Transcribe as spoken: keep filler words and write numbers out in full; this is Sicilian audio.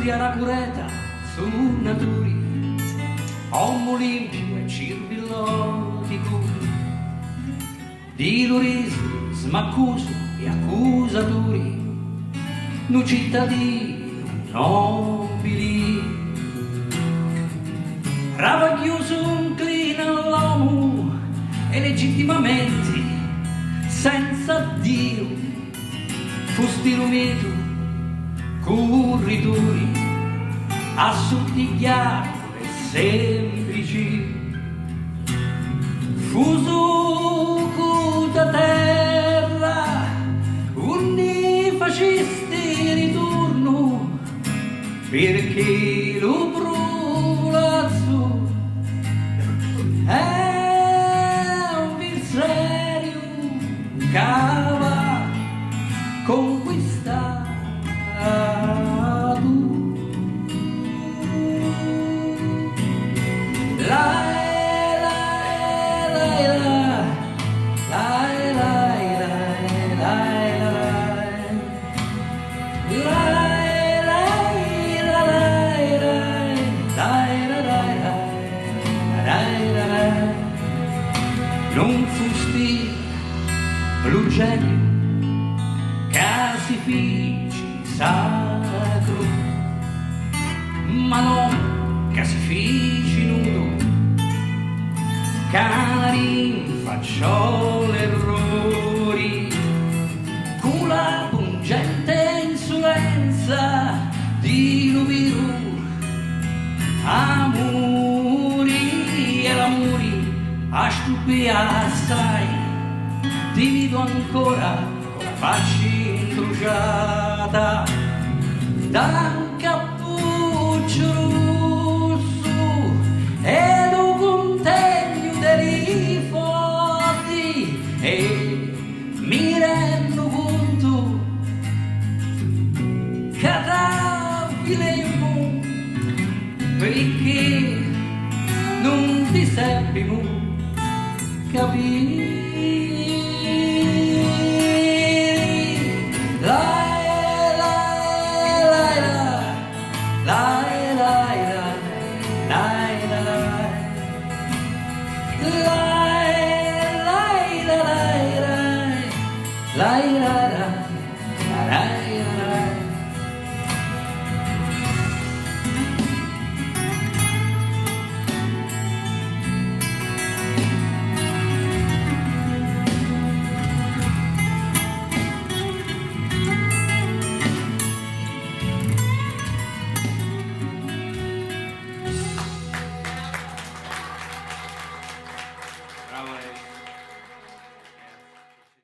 Anacureta, sunnaturi, omu limpiu e cirvilloticu, di lu risu smaccusu e accusaturi, nu cittadinu nobili, ravagghiusu, nclina all'omu e legittimamenti senza Diu. Fusti lu mitu currituri, assuttigghiatu e semplici, fusucu ta terra unni facisti riturnu, pirchì lu pruvulazzu è un virseriu c'ava conquistatu. Lai, lai, lai, lai, lai, lai, lai, lai, lai. Nun fusti lu geniu ca si fici sacru, ma l'omu ca si fici nudu, ca rinfacciò l'errori cu la pungente insulenza di lu viru amuri. E l'amuri a stupia assai, ti vidu ancora cu la facci ncruciata, da un cappucciu russu e lu cuntegnu de li fotti, e mi rennu cuntu ca t'avvilemu, pirchì nun ti seppimu capiri. Lai, lai, lai, lai, lai, lai, lai, lai, lai.